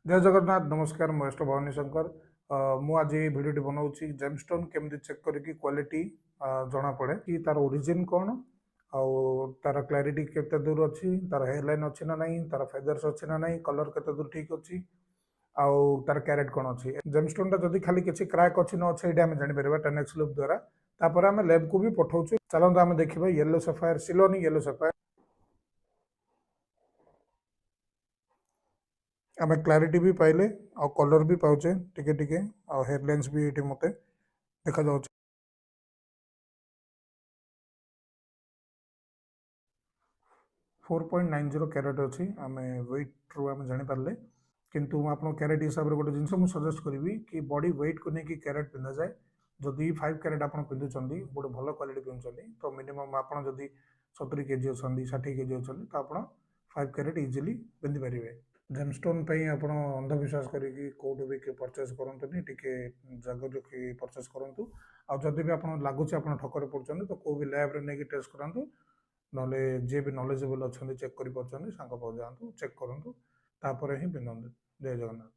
ଜୟ ଜଗନ୍ନାଥ, ନମସ୍କାର। ମୁଁ ଏଷ୍ଟୋ ଭବାନୀ ଶଙ୍କର। ମୁଁ ଆଜି ଏଇ ଭିଡ଼ିଓଟି ବନାଉଛି, ଜେମଷ୍ଟୋନ୍ କେମିତି ଚେକ୍ କରିକି କ୍ୱାଲିଟି ଜଣାପଡ଼େ କି ତାର ଓରିଜିନ୍ କ'ଣ, ଆଉ ତାର କ୍ଲାରିଟି କେତେ ଦୂର ଅଛି, ତାର ହେୟାରଲାଇନ୍ ଅଛି ନା ନାହିଁ, ତାର ଫେଦର୍ସ ଅଛି ନା ନାହିଁ, କଲର୍ କେତେ ଦୂର ଠିକ୍ ଅଛି, ଆଉ ତାର କ୍ୟାରେଟ୍ କ'ଣ ଅଛି। ଜେମଷ୍ଟୋନ୍ଟା ଯଦି ଖାଲି କିଛି କ୍ରାକ୍ ଅଛି ନ ଅଛି, ଏଇଟା ଆମେ ଜାଣିପାରିବା 10x loop ଦ୍ୱାରା। ତାପରେ ଆମେ ଲ୍ୟାବ୍କୁ ବି ପଠାଉଛୁ। ଚାଲନ୍ତୁ ଆମେ ଦେଖିବା ୟେଲୋ ସଫାୟାର, ସିଲୋନି ୟେଲୋ ସଫାୟାର। ଆମେ କ୍ଲାରିଟି ବି ପାଇଲେ ଆଉ କଲର୍ ବି ପାଉଛେ ଟିକେ ଟିକେ, ଆଉ ହେୟାରଲାଇନ୍ସ ବି ଏଇଠି ମୋତେ ଦେଖାଯାଉଛି। 4.90 କ୍ୟାରେଟ୍ ଅଛି, ଆମେ ୱେଟ୍ରୁ ଆମେ ଜାଣିପାରିଲେ। କିନ୍ତୁ ମୁଁ ଆପଣଙ୍କ କ୍ୟାରେଟ୍ ହିସାବରେ ଗୋଟେ ଜିନିଷ ମୁଁ ସଜେଷ୍ଟ କରିବି କି ବଡି ୱେଟ୍କୁ ନେଇକି କ୍ୟାରେଟ୍ ପିନ୍ଧାଯାଏ। ଯଦି 5 କ୍ୟାରେଟ୍ ଆପଣ ପିନ୍ଧୁଛନ୍ତି, ଗୋଟେ ଭଲ କ୍ୱାଲିଟି ପିନ୍ଧୁଛନ୍ତି, ତ ମିନିମମ୍ ଆପଣ ଯଦି 70 କେଜି ଅଛନ୍ତି, 60 କେଜି ଅଛନ୍ତି, ତ ଆପଣ 5 କ୍ୟାରେଟ୍ ଇଜିଲି ପିନ୍ଧିପାରିବେ। ଜେମଷ୍ଟୋନ୍ ପାଇଁ ଆପଣ ଅନ୍ଧବିଶ୍ୱାସ କରିକି କେଉଁଠୁ ବି ପରଚେସ୍ କରନ୍ତୁନି, ଟିକେ ଜାଗା ରଖି ପରଚେସ୍ କରନ୍ତୁ। ଆଉ ଯଦି ବି ଆପଣ ଲାଗୁଛି ଆପଣ ଠକରେ ପଡ଼ୁଛନ୍ତି, ତ କେଉଁ ବି ଲ୍ୟାବ୍ରେ ନେଇକି ଟେଷ୍ଟ କରାନ୍ତୁ, ନହେଲେ ଯିଏ ବି ନଲେଜେବଲ୍ ଅଛନ୍ତି, ଚେକ୍ କରିପାରୁଛନ୍ତି, ସାଙ୍ଗ ପାଖକୁ ଯାଆନ୍ତୁ, ଚେକ୍ କରନ୍ତୁ, ତାପରେ ହିଁ ପିନ୍ଧନ୍ତୁ। ଜୟ ଜଗନ୍ନାଥ।